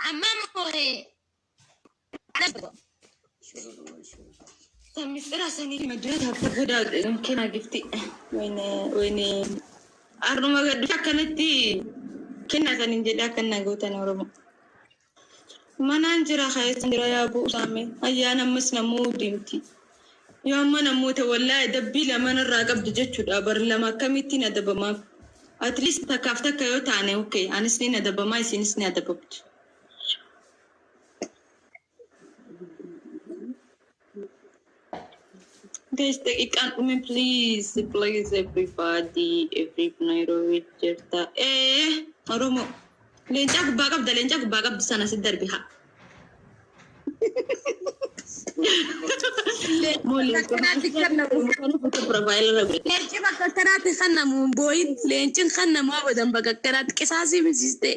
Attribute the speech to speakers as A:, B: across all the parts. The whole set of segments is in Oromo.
A: Amma moo'ee.
B: Misxira sanii madda takka godhaa kennaa gifti. Wayne wayne arruma gaddu akkanatti kennaa saniin jedhee akkanna gootan Oromoo. Manaan jira keessa jira yaa bu'usaame ayyaana ammas namuu deemti. Yoo amma namoota wallaahi dabbii lamaan irraa qabdu jechuudha bar lama akkamittiin adabamaaf. At least takkaaf takka yoo taane, okay, anis ni adabamaa, isinis ni adabamtu. Guys, daqiiqaan dhume, please, please, everybody, every Nairobi jirta. Eh, Oromoo. Leencaa gubbaa qabda, leencaa gubbaa qabdu sana si darbi haa. Moo leenca
A: Akkanaatti kennamu.
B: Profile irra godhe.
A: Leenci bakka akkanaatti kennamu hin boo'in. Leencin kennamu abadan bakka akkanaatti qisaasii misistee.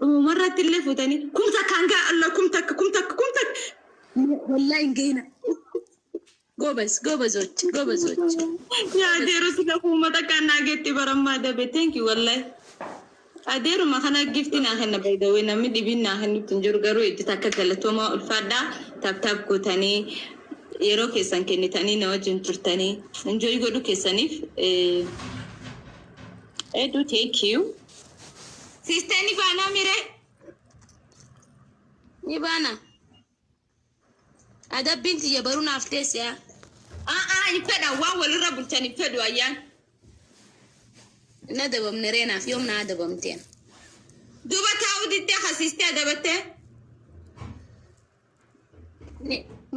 B: Uumarratti illee fuutanii 1000 hanga Allah, 1000, 1000, 1000.
A: Wallahi hin gahina. ጎበዝ ጎበዞች ጎበዞች።
B: Yaa adeeru, sila 1000 naa geetti barammaa dabe. Thank you, wallahi. Adeeruma kana gifti naa kenna, by the way, namni dhibiin naa kennutti hin jiru, garuu itti takka galatoomaa, ulfaadhaa. Tap tap gootanii yeroo keessan kennitanii na wajjin turtanii enjoy godhu keessaniif hedduu thank you. Siisteenni baanaa miree.
A: Ni baana. Adabbiin tiyya baruu naaf teesse yaa.
B: Aa, hin fedha, waan walirra bulchan hin fedhu ayyaan.
A: Na adabamne reenaaf yoom na adabamteen.
B: Duuba taa'uu diddee hasiistee adabattee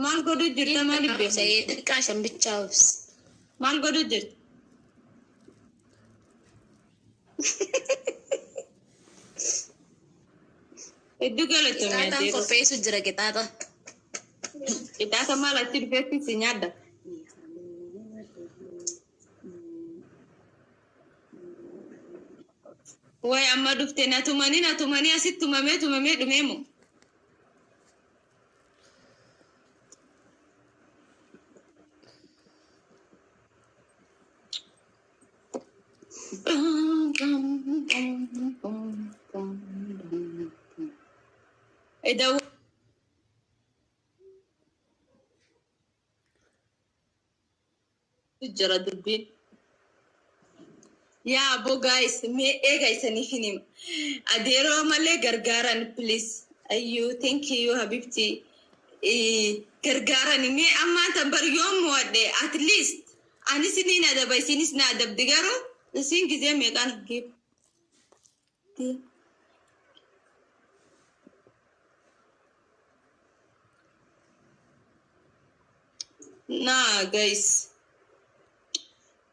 B: maal godhuu jirta, maaliif beeku?
A: Xiqqaa shan bichaa obsi.
B: Maal godhuu jirta? Hedduu galatoomi.
A: Qixaaxaan
B: Adeero.
A: Qopheessu jira qixaaxa.
B: Qixaaxa maal achi dhufeetti si nyaadda? Wayi, amma dhufte na tumanii, na tumanii, asitti tumamee tumamee dhumeemu. Iddoo jira dubbiin. Yaa aboo, guys, mee eega isanii hin hima. Adeeroo malee gargaaran, please. Ayyuu, thank you, habibti. Gargaaran mee ammaan tan bar yoom mo'adhe, at least anis ni adaba, isinis na adabdi, garuu isin gizee meeqaan gifti. Nah, guys.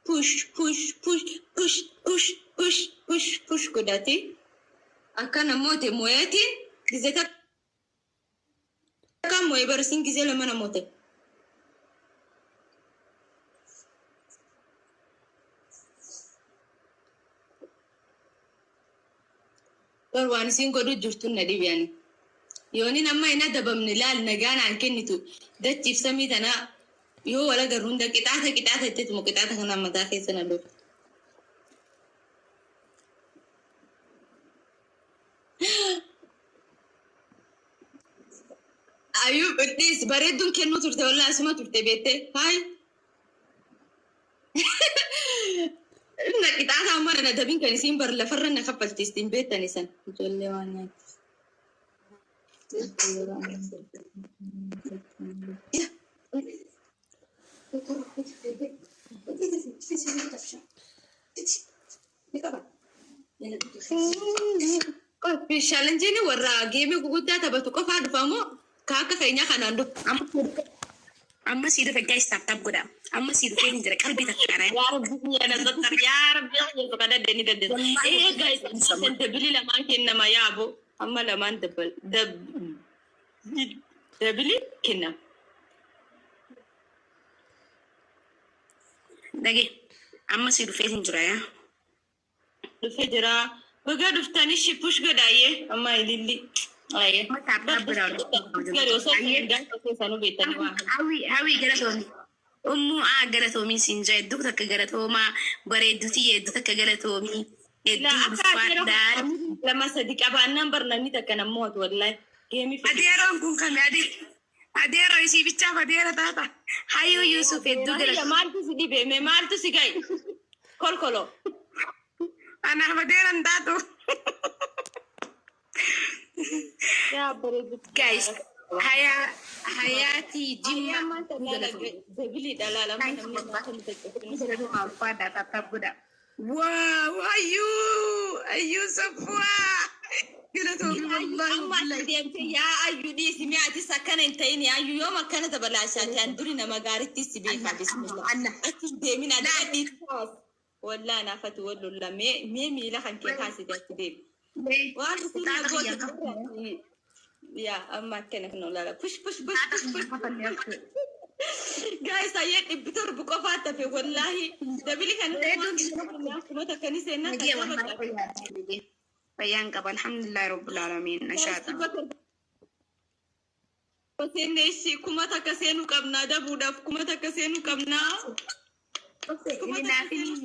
B: Push, push, push, push, push, push, push, push godhati. Akka namoota mo'eetiin gizee takka mo'ee bar isin gizee lama namoota. Bar waan isin godhu jirtu na dhibiyani. Yooni nama hin adabamne laal nagaa naan kennitu dachiif samii tanaa yoo wal agarru hunda qixaata qixaata jetteetuma qixaata kana mataa keessa na dhufu. Ayyuu, dhiis, bareedduun kennuu turte, wallaa asuma turte beektee haay. Na qixaata amma na dabin kan isiin bar lafarra na kaffalchiisti hin beektan isan. Ijoollee waan nyaatti. Challengeiin warra gameii guguddaa taphatu qofaa dhufamoo ka akka keenyaa kanaan dhufu?
A: Amma sii dhufe, guys, tap tap godha. Amma sii dhufee hin jira qalbii takkaana.
B: Yaa Rabbi kiyya na sattar, yaa Rabbi kiyya kadhadhe ni dandeessa. Ee guys, double lamaan kennama yaabo amma lamaan double double kennama.
A: Dhage, amma sii dhufee hin jira yaa.
B: Dhufee jira. Baga dhuftanii shi push godhaayyee amma ililli. Ayyee.
A: Amma tap tap godha.
B: Gadi osoo gaafa keessanuu beektanii waan.
A: Hawwi, hawwi, galatoomi. Ummuu aa galatoomi siin jaa, hedduu takka galatoomaa, bareedduutii hedduu takka galatoomi. Hedduu
B: Ilaa akka adeeroo
A: ulfaadhaa.
B: lama sadi qabaannaan barnamni takka nammoota wallahi. Geemii fedhe.
A: Adeeroon kun kami adee adeeroo isii bichaaf adeera taata. Hayyuu Yuusuf hedduu
B: Hayya
A: galata.
B: maaltu si dhibe mee maaltu si ga'i? Kolkolo.
A: Anaaf adeera hin taatu.
B: Yaa bareedu.
A: Guys, hayaa hayaatii
B: Ayyaan
A: jimma.
B: maal ta'e dabilii dhalaa lama namni nyaata ni taphatu.
A: Wow, hayyuu hayyuu safwaa. Galatoomi wallahi
B: Amma ati
A: wallahi.
B: deemtee yaa ayyuu dhiisi mi'a atis akkana hin ta'in ayyuu yoom akkana tabalaashaati an duri nama gaaritti si beekaa bismillah.
A: Allah.
B: Achi hin deemin ati dhiisi. Wallaa naafati wallolla mee mee miila kan kee kaasite achi deemi. Waan isin na goote yaa amma akkana kan olaala push push push push push. Guys ayyee 700 qofaa tafe wallaahi dabili kan kuma takkani seenaa kan
A: Nagee
B: taphataa.
A: wallahi fayyaan qaba alhamdulillahi rabbil alamin nashaata.
B: Seenne ishii kuma takka seenuu qabnaa dabuudhaaf kuma takka seenuu qabnaa. Kuma takka seenuu.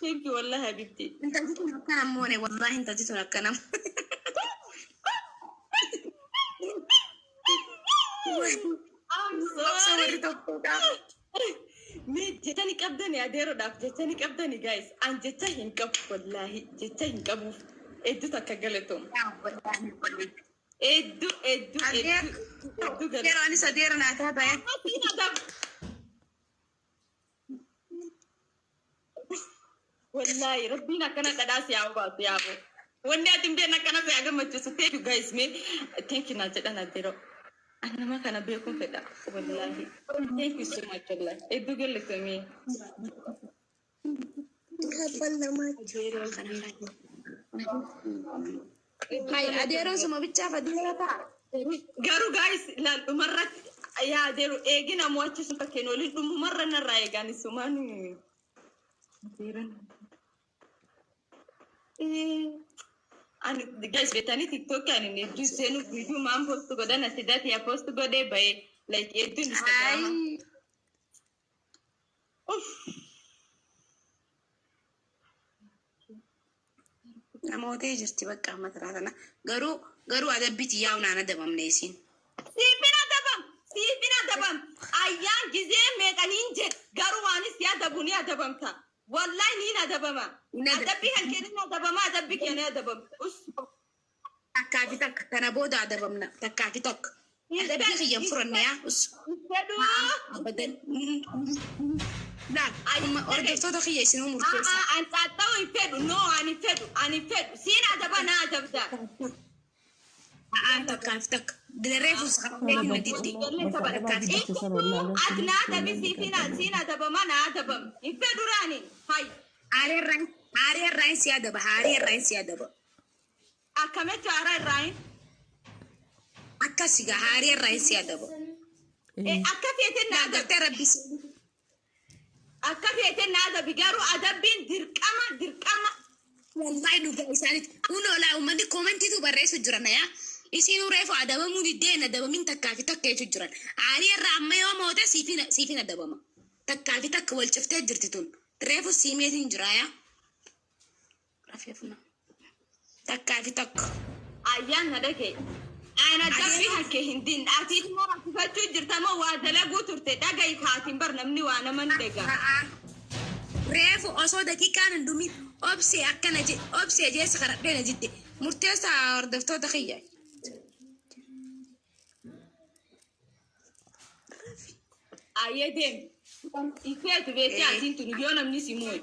B: Thank you wallahi habibti.
A: Intalti tun akkana moone wallahi intalti tun akkana.
B: I'm
A: Obsa
B: sorry.
A: warri tokko qaba.
B: Mee jecha ni qabdani adeeroodhaaf jecha ni qabdani guys. An jecha hin qabu wallahi jecha hin qabuuf hedduu takka galatoom. Hedduu hedduu hedduu hedduu galatoom.
A: Yeroo anis adeera naa taata.
B: Asiin adab. Wallahi rabbiin akkana dhadhaa si haa baasu yaa boo. Wanni ati hin beekne akkana si haa gammachiisu. Thank you guys mee thank you naa jedhan adeeroo. Ani nama kana beekuun fedha wallahi. Thank you so much wallahi. Hedduu galatoomii.
A: Hay adeeroon suma bichaaf adeera ta'a.
B: Garuu guys laal dhumarratti yaa adeeru eegina mo'achiisu fakkeen waliin dhumumarra narraa eegaan isumaan. Ani guys beektanii TikTok ani hedduu seenuu viidiyoo maan post godhan asi dati yaa post godhee bahee like hedduu Instagram.
A: Hay
B: Uff.
A: namootee jirti bakka amma taraa tana. Garuu garuu adabbiiti yaa'u naan adabamne isiin.
B: Siifin adabam siifin adabam ayyaan gizee meeqaniin jedhe garuu waanis yaa adabu ni adabamta. Wallahi niin adabama. Adabbii kan kennin adabama adabbii kennin adabama. Us.
A: Takkaa fi takka kana booda adabamna takkaa fi takka. Adabbii kiyyan furanne yaa us.
B: Fedhuu.
A: Abadan. Laal amma hordoftoota kiyya isinuu murteessa.
B: An xaaxa'uu hin fedhu no ani hin fedhu ani hin fedhu siin adaba na adabda.
A: A'aan takkaa fi takka. Reefu saafee diddi. Takkaa fi takka.
B: Ati na adabi siifin siin adabama na adabam hin fedhu raani hay
A: Haaree irraa si adaba haaree irraa si adaba.
B: Akkamitti haaraa irraa hin
A: Akkas egaa haaree irraa si adaba.
B: Akka feete na adabi.
A: Gartee rabbi si.
B: Akka feete na adabi garuu adabbiin dirqama dirqama.
A: Wallahi dhugaa isaaniiti. Kunoo laa uummanni koomentiitu barreessu jiran yaa. Isiinuu reefu adabamuu diddeen adabamin takkaa fi takka jechuu jiran. Aarii irraa amma yoo moote siifin adabama. Takkaa fi takka wal ciftee jirti tun. Reefu siimeetiin jira yaa. Rafeefuna. Takkaa fi takka.
B: Ayyaan na dhagaye. Ana adabbii hakke hin din ati immoo rakkifachuu jirta moo waa dalaguu turte dhagayi kaatiin bar namni waa nama ni dhagaa.
A: Reefu osoo daqiiqaan hin dhumin obsee akkana jedhe obsee jeessa kadhadhee na jidde murteessaa hordoftoota kiyya.
B: Ayyee deem. Ifeetu beektee atiin tun yoo namni si moo'e.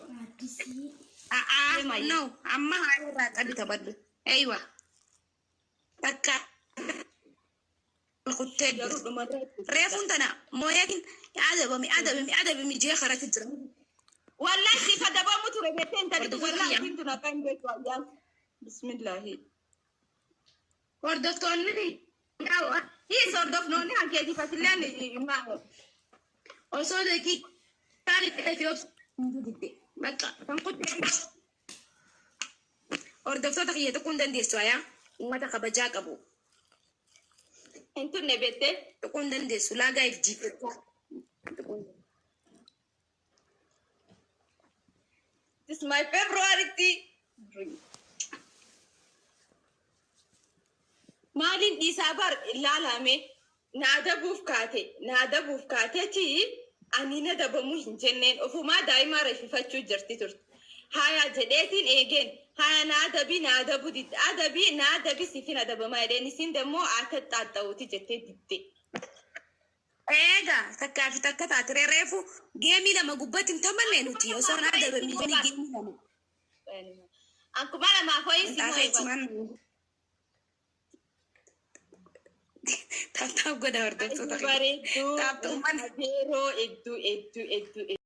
A: A'aa no amma haala irraa qabi taphadhu. Eeywa takka kuttee
B: Garuu
A: jirti.
B: dhumarratti.
A: Reefuun tana mooyeetiin adabami adabami adabami jee karatti jira.
B: Wallahi siif adabamu ture beektee hin talitu
A: Hordoftoota
B: wallahi
A: kiyya.
B: atiin tun akka hin beektu ayyaan. Bismillaahi.
A: Hordoftoonni
B: Hiis hordofnoonni hankeetiif asilleen
A: osoo daqiiqaan itti fi obsa bakka kan kuttee hordoftoota kiyya tokko hin dandeessu ayaa uummata kabajaa qabu
B: hin tunne beektee.
A: tokko hin dandeessu laagaa if jiifachaa.
B: This is my favorite drink. Maaliin dhiisaa bar ilaalame na adabuuf kaate, na adabuuf kaateeti. Ani na dabamuu hin jenneen, ofumaa daa'ima reeffifachuu jirti turte. Haya jedheetiin eegeen, haya na adabii, na adabuu didde, adabii na adabii, siifin adabamaa jedheen, isin demmoo akka xaaxa'uuti jettee didde.
A: Eega takkaa fi takka taate reefu geemii lama gubbatti hin tamanne nuti osoo na adabamii geemii lama.
B: Akkuma lamaaf ho'i si
A: Xaafee
B: moo'e.
A: cimaan. Tap tap godha hordoftoota.
B: Bareedduu.
A: Tap tap.
B: Yeroo hedduu hedduu hedduu.